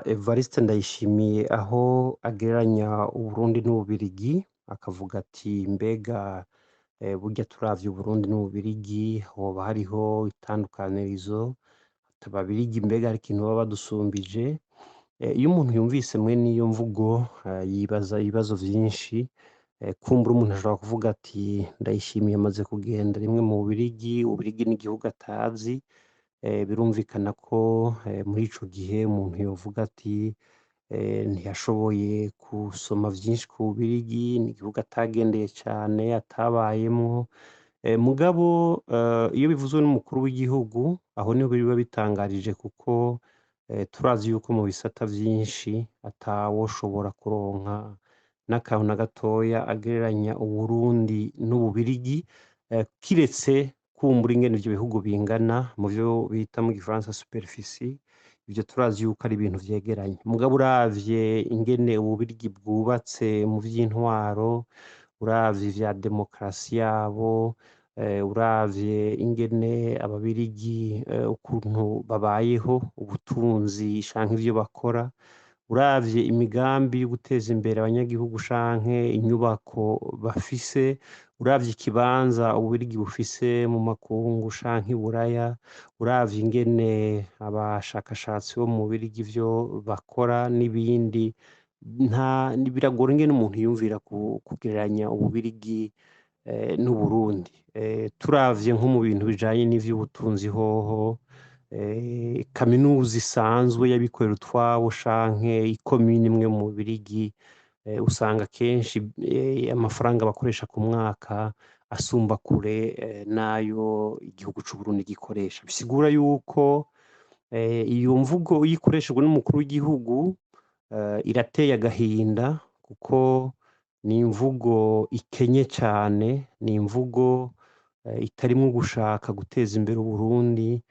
Evariste Ndayishimiye aho agereranya Uburundi n'Ububirigi, akavuga ati mbega burya turavye Uburundi n'Ububirigi hoba hariho itandukanirizo, ati ababirigi mbega hari ikintu baba badusumbije. Iyo umuntu yumvise mwene iyo mvugo yibaza ibibazo vyinshi. Kumbura umuntu ashobora kuvuga ati Ndayishimiye amaze kugenda rimwe mu Bubirigi, Ububirigi n'igihugu atazi. Birumvikana ko muri ico gihe umuntu yovuga ati ntiyashoboye gusoma vyinshi ku Bubirigi, n'igihugu atagendeye cane, atabayemwo. Mugabo iyo bivuzwe n'umukuru w'igihugu, aho niho biba bitangarije, kuko turazi yuko mu bisata vyinshi atawoshobora kuronka n'akantu na gatoya agereranya Uburundi n'Ububirigi, kiretse kumbura ingene ivyo bihugu bingana mu vyo bita mu gifaransa superficie. Ivyo turazi yuko ari ibintu vyegeranye. Mugabo uravye ingene Ububirigi bwubatse mu vy'intwaro, uravye ivya demokarasi yabo, uravye ingene ababirigi ukuntu babayeho, ubutunzi canke ivyo bakora, uravye imigambi yo guteza imbere abanyagihugu canke inyubako bafise, uravye ikibanza Ububirigi bufise mu makungu canke i Buraya, uravye ingene abashakashatsi bo mu Bubirigi ivyo bakora n'ibindi, nta biragora ingene umuntu yiyumvira kugereranya Ububirigi n'Uburundi. Turavye nko mu bintu bijanye n'ivy'ubutunzi hoho, kaminuza isanzwe y'abikorera utwabo canke ikomine imwe mu Bubirigi, usanga kenshi amafaranga bakoresha ku mwaka asumba kure n'ayo igihugu c'Uburundi gikoresha. Bisigura yuko iyo mvugo iyo ikoreshejwe n'umukuru w'igihugu irateye agahinda, kuko ni imvugo ikenye cane, ni imvugo itarimwo gushaka guteza imbere Uburundi.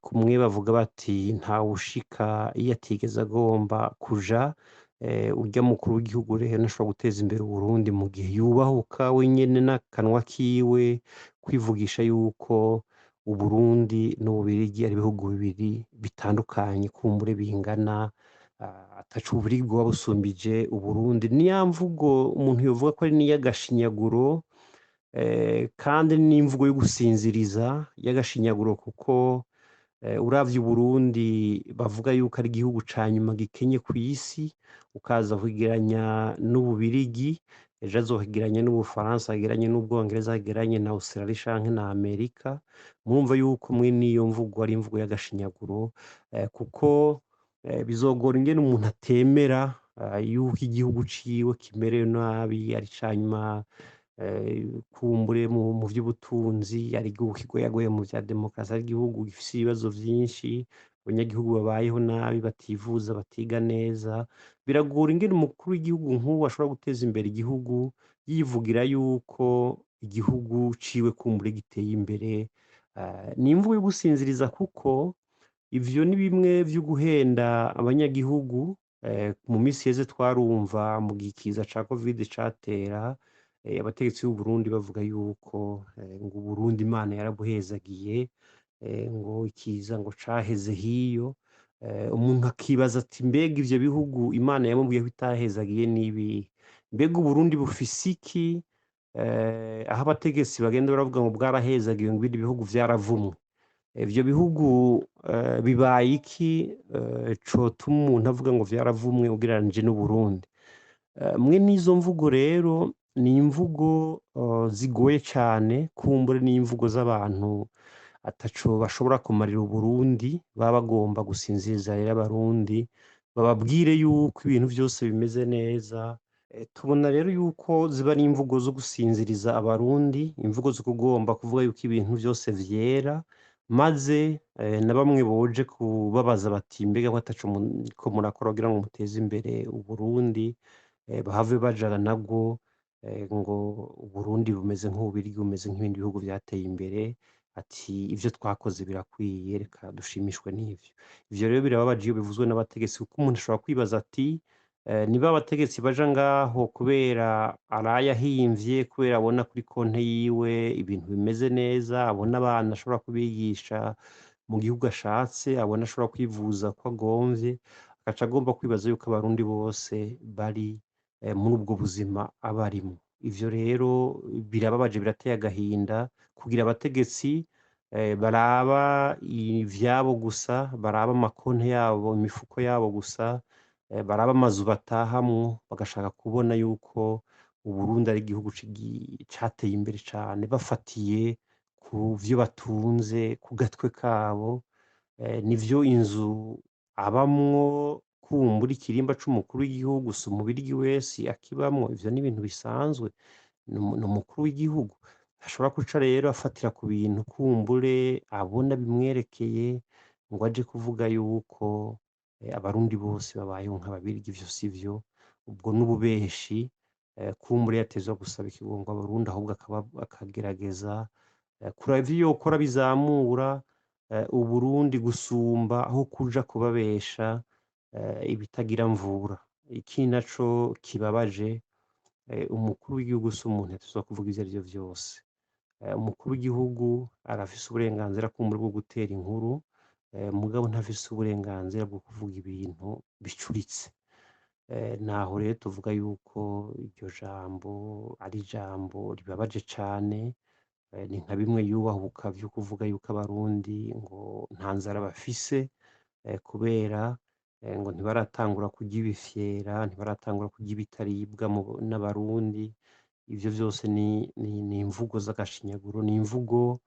Kumwe bavuga bati ntawushika iyo atigeze agomba kuja. Urya mukuru w'igihugu rero ntashobora guteza imbere Uburundi mu gihe yubahuka wenyene n'akanwa kiwe kwivugisha yuko Uburundi n'Ububirigi ari ibihugu bibiri bitandukanye, kumbure bingana, ataco Ububirigi bwoba busumbije Uburundi. Ni ya mvugo umuntu yovuga ko ari n'iy'agashinyaguro, kandi n'imvugo yo gusinziriza y'agashinyaguro, kuko uravye Uburundi bavuga yuko ari igihugu ca nyuma gikenye kw'isi, ukaza kugereranya n'Ububirigi, ejo azokigereranya n'Ubufaransa, agereranye n'Ubwongereza, agereranye na Australia canke na Amerika. Murumva yuko mwene iyo mvugo ari imvugo y'agashinyaguro, kuko bizogora ingene umuntu atemera yuko igihugu ciwe kimerewe nabi, ari ica nyuma kumbure mu vy'ubutunzi, ari igihugu kigoyagoye mu vya demokarasi, ari igihugu gifise ibibazo vyinshi, abanyagihugu babayeho nabi, bativuza, batiga neza. Biragora ingene umukuru w'igihugu nk'uwo ashobora guteza imbere igihugu yivugira yuko igihugu ciwe kumbure giteye imbere. Ni imvugo yo gusinziriza, kuko ivyo ni bimwe vyo guhenda abanyagihugu. Mu misi iheze twarumva mu gihe ikiza ca Covid catera, abategetsi b'Uburundi bavuga yuko ngo Uburundi Imana yarabuhezagiye, ngo ikiza ngo caheze hiyo. Umuntu akibaza ati mbega ivyo bihugu Imana yamubwiye ko itahezagiye n'ibihe? Mbega Uburundi bufise iki, aho abategetsi bagenda baravuga ngo bwarahezagiwe, ngo ibindi bihugu vyaravumwe? Ivyo bihugu bibaye iki cotuma umuntu avuga ngo vyaravumwe ugereranije n'Uburundi? Mwe n'izo mvugo rero ni imvugo zigoye cane, kumbure n'imvugo z'abantu ataco bashobora kumarira Uburundi, baba bagomba gusinziriza rero abarundi, bababwire yuko ibintu vyose bimeze neza. Tubona rero yuko ziba ari imvugo zo gusinziriza abarundi, imvugo zo kugomba kuvuga yuko ibintu vyose vyera, maze na bamwe boje kubabaza bati mbega ko ataco muriko murakora kugira ngo muteze imbere Uburundi, bahave bajana nabwo ngo Uburundi bumeze nk'Ububirigi, bumeze nk'ibindi bihugu vyateye imbere, ati ivyo twakoze birakwiye, reka dushimishwe n'ivyo. Ivyo rero birababaje iyo bivuzwe n'abategetsi, kuko umuntu ashobora kwibaza ati niba abategetsi baja ngaho kubera araye ahimvye, kubera abona kuri konte yiwe ibintu bimeze neza, abona abana ashobora kubigisha mu gihugu ashatse, abona ashobora kwivuza uko agomvye, Akaca agomba kwibaza yuko abarundi bose bari muri ubwo buzima aba arimwo. Ivyo rero birababaje, birateye agahinda kugira abategetsi baraba ivyabo gusa, baraba amakonti yabo, imifuko yabo gusa, baraba amazu batahamwo, bagashaka kubona yuko Uburundi ari igihugu cateye imbere cane bafatiye ku vyo batunze ku gatwe kabo. Nivyo inzu abamwo kumbura ikirimba c'umukuru w'igihugu, si umubirigi wese akibamwo, ivyo ni ibintu bisanzwe, ni umukuru w'igihugu. Ntashobora guca rero afatira ku bintu kumbure abona bimwerekeye ngo aje kuvuga yuko abarundi bose babayeho nk'ababirigi, ivyo sivyo, ubwo n'ububeshi. Kumbure yategerezwa gusaba ikigongwe abarundi, ahubwo akagerageza kuraba ivyo yokora bizamura Uburundi gusumba aho kuja kubabesha ibitagira mvura. Ikindi naco kibabaje, umukuru w'igihugu si umuntu yategerezwa kuvuga ivyo arivyo vyose. Umukuru w'igihugu arafise uburenganzira kumbure bwo gutera inkuru, mugabo ntafise uburenganzira bwo kuvuga ibintu bicuritse. Naho rero tuvuga yuko iryo jambo ari ijambo ribabaje cane, ni nka bimwe yubahuka vyo kuvuga yuko abarundi ngo nta nzara bafise, kubera ngo ntibaratangura kurya ibifyera, ntibaratangura kurya ibitaribwa n'abarundi. Ivyo vyose ni imvugo z'agashinyaguro, ni imvugo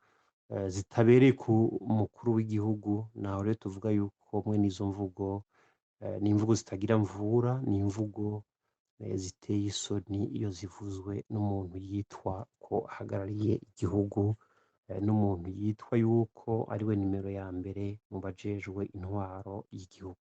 zitabereye ku mukuru w'igihugu. Naho rero tuvuga yuko mwene izo mvugo ni imvugo zitagira mvura, ni imvugo ziteye isoni iyo zivuzwe n'umuntu yitwa ko ahagarariye igihugu, n'umuntu yitwa yuko ariwe nimero ya mbere mu bajejwe intwaro y'igihugu.